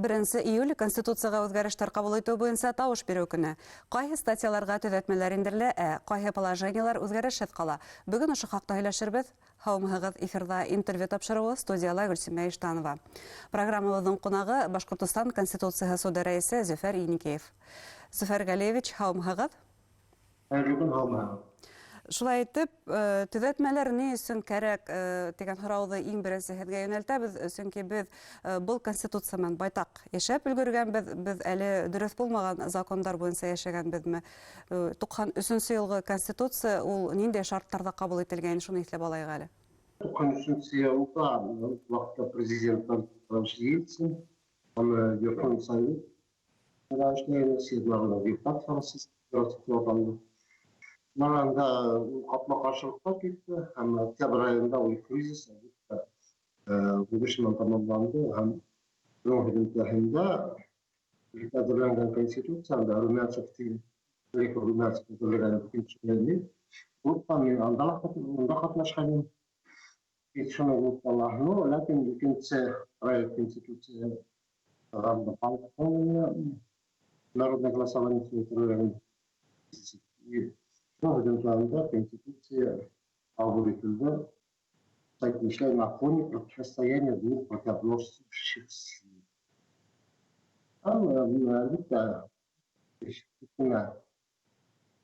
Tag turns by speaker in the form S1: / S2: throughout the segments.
S1: 1 июль — Конституцияға үҙгәрештәр ҡабул итеү буйынса тауыш биреү көнө. Ҡайһы статьяларға төҙәтмәләр индерелә, ә ҡайһы положениелар үҙгәрешһеҙ ҡала? Бөгөн ошо хаҡта һөйләшербеҙ. Һаумыһығыҙ, эфирҙа «Интервью» тапшырыуы, студияла Гөлсимә Иштанова. Программабыҙҙың ҡунағы — Башҡортостан Конституцияһы суды рәйесе Зөфәр Еникеев. Зөфәр Галиевич, һаумыһығыҙ!
S2: Хәйерле көн, һаумыһығыҙ!
S1: Шулай итеп, төҙәтмәләр ни өсөн кәрәк тигән һорауҙы иң беренсе һеҙгә йүнәлтәбеҙ, сөнки беҙ был конституция менән байтаҡ йәшәп өлгөргәнбеҙ, беҙ әле дөрөҫ булмаған закондар буйынса йәшәгәнбеҙме? 93-нсө йылғы конституция ул ниндәй шарттарҙа ҡабул ителгән, шуны иҫләп алайыҡ әле.
S2: 93-нсө йылда ул ваҡытта президент Ельцин, уны Верховный Совет эшләгән, съездларында депутат Российской Федерации аталды. Анда ҡапма-ҡаршылыҡтар китте, һәм октябрь айында ул кризис, әлбиттә, һуғыш менән тамамланды, һәм шуның һөҙөмтәһендә әҙерләнгән конституцияда Румянцев тигән, Румянцев әҙерләгән икенсе группа, мин анда ла унда ҡатнашҡайным. Шуны группала, ну, ләкин икенсе проект конституция народное голосование үткәрелгән. Һөҙөмтәһендә конституция ҡабул ителде. Эшләй на фоне противостояния двух противоборствующих сил. Һәм, әлбиттә,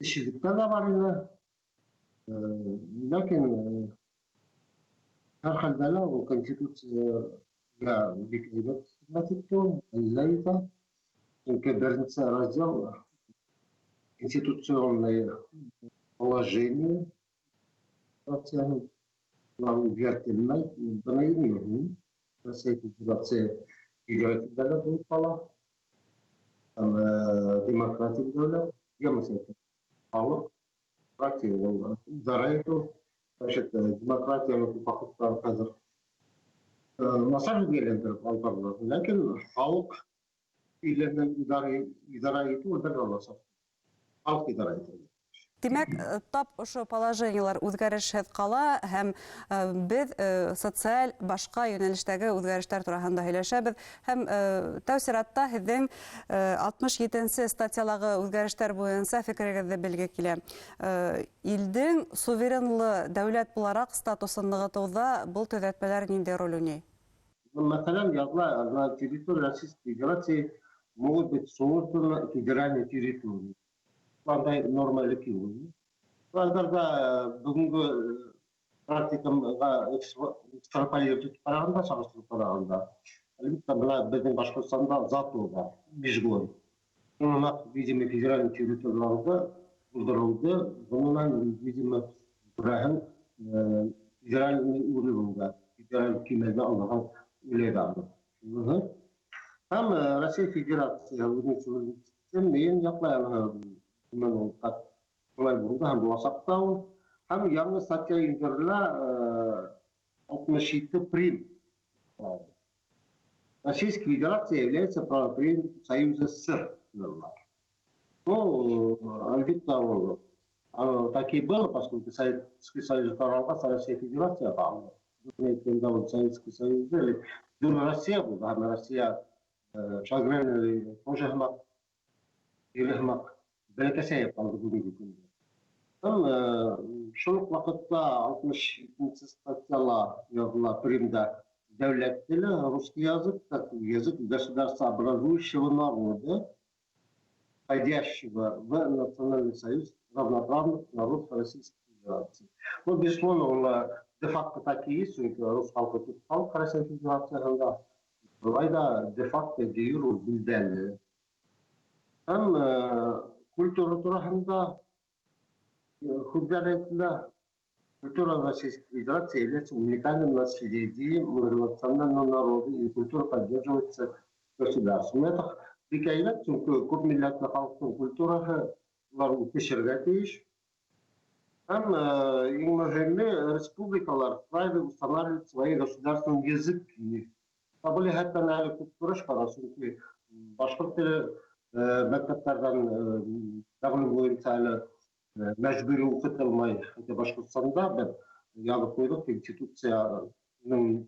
S2: эшсезлектәр ҙә бар ине. Ләкин һәр хәлдә лә ул конституцияға бик һәйбәт хеҙмәт итте ул, әллә итә. Сөнки беренсе раздел, конституционное положение, улар үҙгәртелмәй, бына иң мөһим Россия Федерация федератив дәүләт булып ҡала һәм демократик дәүләт, йә халыҡ демократия ул идара итеү. Значит, демократияны күп ваҡытта хәҙер насар билгеләндереп алып барыла, ләкин халыҡ иленән идара итеү бер насар халыҡ идара итеү.
S1: Тимәк, тап ошо положениелар үҙгәрешһеҙ ҡала, һәм беҙ социаль башҡа йүнәлештәге үҙгәрештәр тураһында һөйләшәбеҙ. Һәм тәү сиратта һеҙҙең 67-нсе статьялағы үҙгәрештәр буйынса фекерегеҙҙе белге килә. Илдең суверенлы дәүләт булараҡ статусын нығытыуҙа был төҙәтмәләр ниндәй роль уйнай?
S2: Мәҫәлән, яҙыла: на территории Российской Федерации могут быть созданы федеральные территории. Андай норма элек юҡ. Әгәр ҙә бөгөнгө практикаға экстраполировать итеп ҡарағанда, сағыштырып ҡарағанда, әлбиттә, бына беҙҙең Башҡортостанда ЗАТО бар, Межгорье. Шуның, видимо, федеральный территорияларҙы булдырыуҙы, бынан, видимо, күрәһең, федеральный уровеньда, федераль кимәлдә алған уйлайҙар. Һәм Россия Федерация үҙенең суверенитетын мин яҡлайым, шулай булды һәм буласаҡ та ул. Һәм яңы статья индерелә, 67 прим. Российская Федерация является правопреемником Союза СССР. Ну, әлбиттә, ул так и было, поскольку Советский Союз таралғас, Россия Федерация ҡалды. Әйткәндә, ул Советский Союз элек ҙур Россия булды, һәм Россия Шагрен тоже һымаҡ, иле һымаҡ бәләкәсәйеп ҡалды бөгөнгө көндә. Һәм шул уҡ ваҡытта 67-нсе статьяла яҙыла примда: дәүләт теле русский язык, как язык государства образующего народа, входящего в Национальный союз равноправных народов Российской Федерации. Ну, безусловно, ул де-факто так и есть, сөнки рус халҡы төп халыҡ Россия Федерацияһында. Былай да де-факто, де-юре ул билдәле. Һәм культура тураһында һүҙҙәр әйтелә. Культура Российской Федерации является уникальным наследием многонационального народа, и культура поддерживается государством. Это бик әйбәт, сөнки күп милләтле халыҡтың культураһы улар үҫешергә тейеш. Һәм иң мөһиме, республикалар вправе устанавливать свои государственные языки. Был йәһәттән әле күп көрәш бара, сөнки башҡорт теле мәктәптәрҙән тәғлим буйынса әле мәжбүри уҡытылмай. Хотя Башҡортостанда беҙ яҙып ҡуйҙыҡ, конституцияның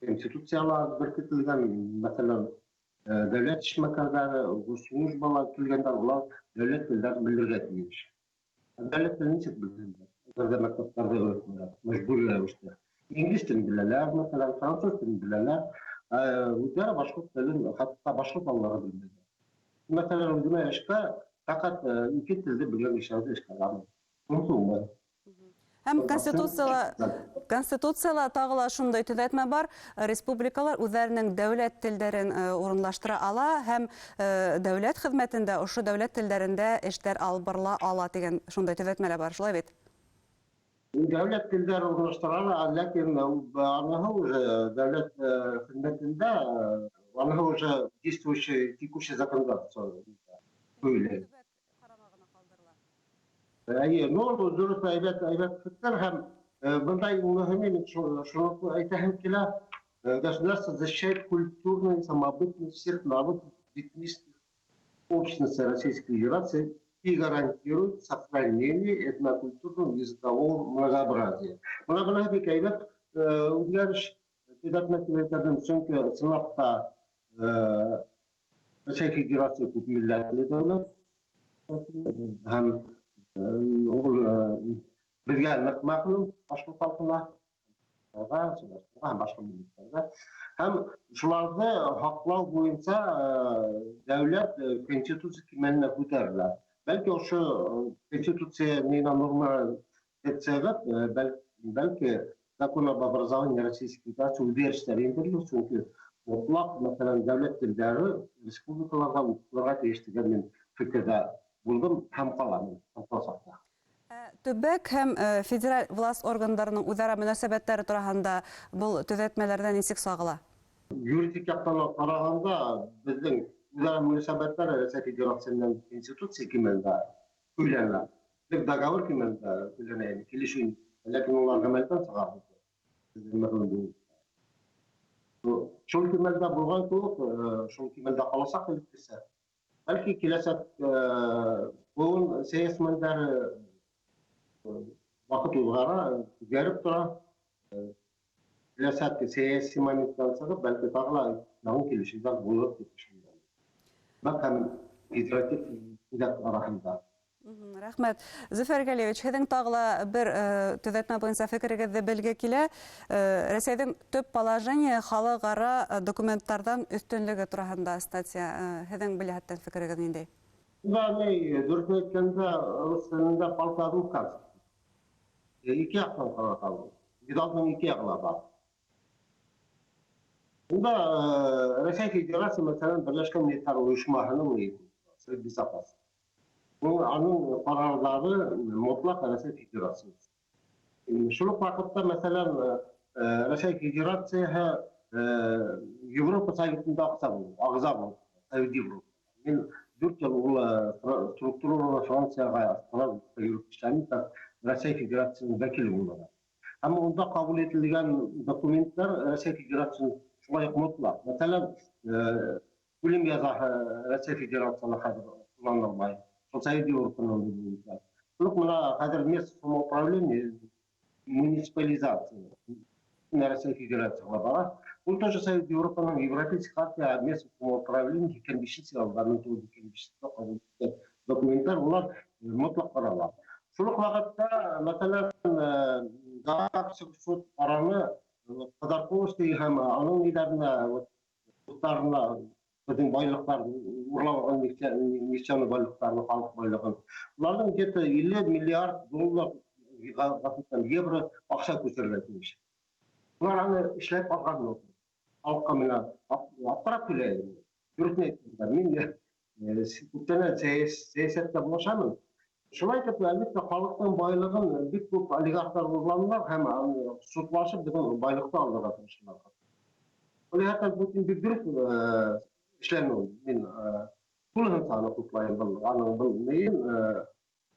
S2: конституцияла беркетелгән, мәҫәлән, Дәүләт эшмәкәрҙәре, госслужбалар килгәндәр, улар дәүләт телдәрен белергә тейеш. Дәүләт телен нисек белһендәр? Әгәр ҙә мәктәптәрҙә өйрәтмәләр, мәжбүри рәүештә. Инглиз телен беләләр, мәҫәлән, француз телен беләләр, үҙҙәре башҡорт телен, хатта башҡорт балалары белмәйҙәр. Мәҫәлән, үҙемә эшкә фәҡәт ике телде белгән кешеләрҙе эшкә алам. Шунысы уңай.
S1: Һәм Конституцияла тағы ла шундай төҙәтмә бар: республикалар үҙҙәренең дәүләт телдәрен урынлаштыра ала һәм дәүләт хеҙмәтендә ошо дәүләт телдәрендә эштәр алып барыла ала тигән шундай төҙәтмә лә бар, шулай бит?
S2: Дәүләт телдәре урынлаштыра ала, ләкин аныһы уже дәүләт хеҙмәтендә, аныһы уже действующий, текущий законодательство һөйләй. Эйе, ну, дөрөҫ, әйбәт фекер, һәм бында иң мөһиме, мин шуны әйтәһем килә: государство защищает культурную самобытность всех народов, этнических общностей Российской Федерации и гарантирует сохранение этнокультурного, языкового многообразия. Бына бик әйбәт үҙгәреш, төҙәтмә тип әйтәм, сөнки ысынлап та Рәсәй Федерация күп милләтле дәүләт һәм ул беҙгә ныҡ мәғлүм, башҡорт халҡына һәм башҡа милләттәргә, һәм шуларҙы һаҡлау буйынса дәүләт конституция кимәленә күтәрелә. Бәлки, ошо конституция норма сығып, бәлки, Закон об образовании Российской Федерации үҙгәрештәр индерелер, сөнки мотлаҡ, мәҫәлән, дәүләт телдәре республикаларҙа уҡытылырға тейеш тигән мин фекерҙә булдым һәм ҡалам, һәм ҡаласаҡ та.
S1: Төбәк һәм федераль власть органдарының үҙара мөнәсәбәттәре тураһында был төҙәтмәләрҙә нисек сағыла?
S2: Юридик яҡтан ҡарағанда, беҙҙең үҙара мөнәсәбәттәр Рәсәй Федерацияһы менән конституция кимәлендә көйләнә. Бер договор кимәлендә көйләнә, килешеү, ләкин улар ғәмәлдән сыға. Шул кимәлдә булған кеүек, шул кимәлдә ҡаласаҡ элеккесә. Бәлки, киләсәк быуын сәйәсмәндәре, ваҡыт уҙғара, үҙгәреп тора. Киләсәк сәйәси моменттан сығып, бәлки, тағы ла яңы килешеүҙәр булыр тип ышанам. Төбәк һәм федератив үҙәк араһында.
S1: Рәхмәт. Зөфәр Галиевич, һеҙҙең тағы ла бер төҙәтмә буйынса фекерегеҙҙе белге килә. Рәсәйҙең төп положение халыҡ-ара документтарҙан өҫтөнлөгө тураһында статья. Һеҙҙең был йәһәттән фекерегеҙ ниндәй?
S2: Да, ни, дөрөҫөн әйткәндә, рус телендә палка о двух концах. Ике яҡтан ҡарата. Медалдең ике яғы ла бар. Унда Рәсәй Федерация, мәҫәлән, Берләшкән Милләттәр Ойошмаһының Совет Безопасности. Был аның ҡарарҙары мотлаҡ Рәсәй Федерацияһы. Шул уҡ ваҡытта, мәҫәлән, Рәсәй Федерацияһы Европа Советында ағза булып, Совет Европа. Мин 4 йыл ул структурала Францияға Страсбургта йөрөп эшләнем, как Рәсәй Федерацияһының вәкиле булараҡ. Һәм унда ҡабул ителгән документтар Рәсәй Федерацияһының шулай уҡ мотлаҡ. Мәҫәлән, үлем язаһы Рәсәй Федерацияһында хәҙер ҡулланылмай. Шул Совет Европаның буйынса. Шул уҡ бына хәҙер местное самоуправление, муниципализация Рәсәй Федерацияһына бара. Ул тоже Совет Европаның, Европейский хартия местного самоуправления 85-йылда, 1985-йылда ҡабул иткән документтар, улар мотлаҡ ҡарала. Шул уҡ ваҡытта, мәҫәлән, Гаагский суд ҡарары Ходорковский һәм аның ниҙәренә, дуҫтарына, беҙҙең байлыҡтарҙы урлап алған, нефтяной байлыҡтарны, халыҡ байлығын. Уларҙың где-то 50 миллиард доллар, евро аҡса күсерелә тейеш. Улар аны эшләп алған юҡ. Халыҡҡа менән аптырап килә. Дөрөҫөн әйткәндә, мин күптән сәйәсәттә булашамын. Шулай итеп, әлбиттә, халыҡтың байлығын бик күп олигархтар урланылар һәм судлашып беҙҙең байлыҡты алырға тырышалар. Ул йәһәттән Путин бик дөрөҫ эшләне ул. Мин тулыһынса аны ҡотлайым, был аның был нейен,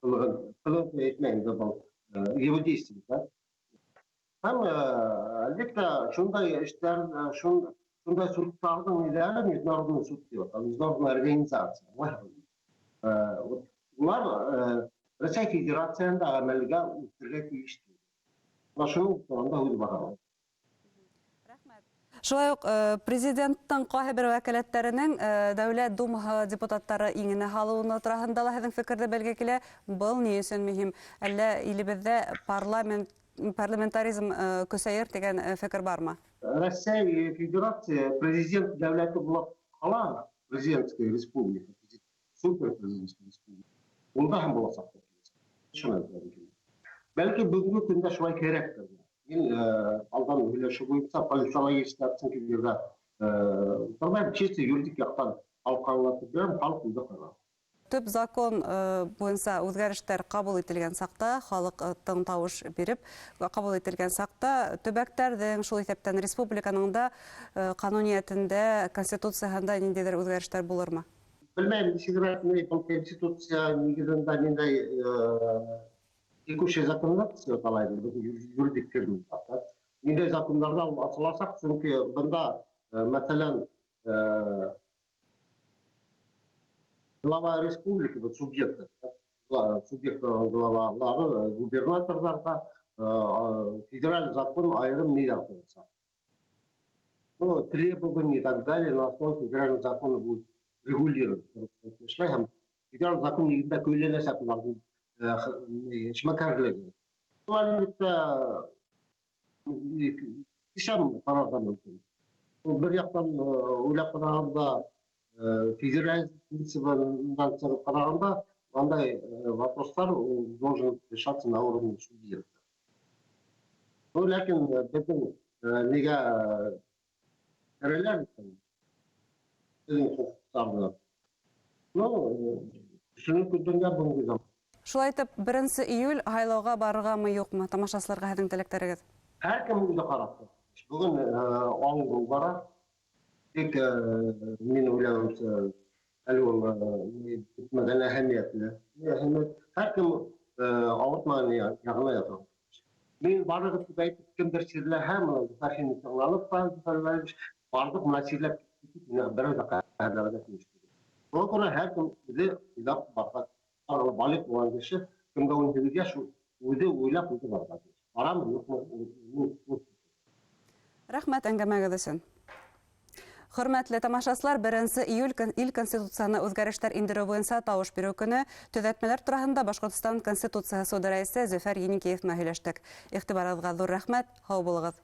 S2: ҡылығын, ҡылығын әйтмәйем дә, был его действия, да. Һәм әлбиттә, шундай эштәр, шундай судтарҙың ниҙәре, международный суд тип атала, международный организация. Вот улар Рәсәй Федерацияһында ғәмәлгә үтергә тейеш. Бына шуның тураһында һүҙ бара.
S1: Рәхмәт. Шулай уҡ президенттың ҡайһы бер вәкәләттәренең Дәүләт Думаһы депутаттары иңенә һалыуы тураһында ла һеҙҙең фекерҙе белге килә. Был ни өсөн мөһим? Әллә илебеҙҙә парламентаризм көсәйер тигән фекер бармы?
S2: Россия Федерация президент дәүләте булып ҡала, президентская республика, суперпрезидентская республика. Унда һәм буласаҡ. Бәлки бөгөнгө көндә шулай кәрәктер. Мин алдан һөйләшеү буйынса политологический оценка бирҙә тормайым, чисто юридик яҡтан халыҡҡа аңлатып бирәм, халыҡ үҙе ҡарар.
S1: Төп закон буйынса үҙгәрештәр ҡабул ителгән саҡта, халыҡтың тауыш биреп ҡабул ителгән саҡта, төбәктәрҙең, шул иҫәптән республиканың да ҡануниәтендә, конституцияһында ниндәйҙер үҙгәрештәр булырмы?
S2: Белмәйем, нисегерәк, был конституция нигеҙендә ниндәй текущий законодательство аталай, юридик термин бар. Ниндәй закондарҙа ул асыласаҡ, сөнки бында, мәҫәлән, глава республики, вот субъекты, субъект главалары, губернаторҙарға федераль закон айырым ни яҙылса. Ну, требования и так далее на основе федерального закона будут регулировать. Һәм федераль закон нигеҙендә көйләнәсәк уларҙың эшмәкәрлеге. Ул, әлбиттә, ишәм ҡарарға мөмкин. Ул бер яҡтан уйлап ҡарағанда, федераль принцибынан сығып ҡарағанда, андай вопростар должен решаться на уровне субъекта. Ну, ләкин беҙҙең нигә керәләр беҙҙең хоҡуҡтарҙы? Ну, төшөнөп донъя бөгөнгө заман.
S1: Шулай итеп, 1 июль һайлауға барырғамы, юҡмы? Тамашасыларға һеҙҙең теләктәрегеҙ?
S2: Һәр кем үҙе ҡарап тора. Бөгөн аңлы бара. Тик мин уйлауымса, әле ул бөтмәгән әһәмиәтле. Әһәмиәт һәр кем ауыртмаған яғына ята. Мин барығыҙ тип әйтеп, кемдер сирләһә, мына Зөфәр һине тыңланып та, Зөфәр Вәлиевич, барҙыҡ, мына сирләп киттек, мына берәү ҙә ҡәһәрләргә тейеш түгел. Шуға күрә һәр кем үҙе уйлап барған, балиғ булған кеше, кемгә 18 йәш, үҙе уйлап үҙе барған. Барамы, юҡмы?
S1: Рәхмәт әңгәмәгеҙ өсөн. Хөрмәтле тамашасылар, 1 июль ил Конституцияһына үҙгәрештәр индереү буйынса тауыш биреү көнө. Төҙәтмәләр тураһында Башҡортостан Конституцияһы суды рәйесе Зөфәр Еникеев менән һөйләштек. Иғтибарығыҙға ҙур рәхмәт, һау булығыҙ.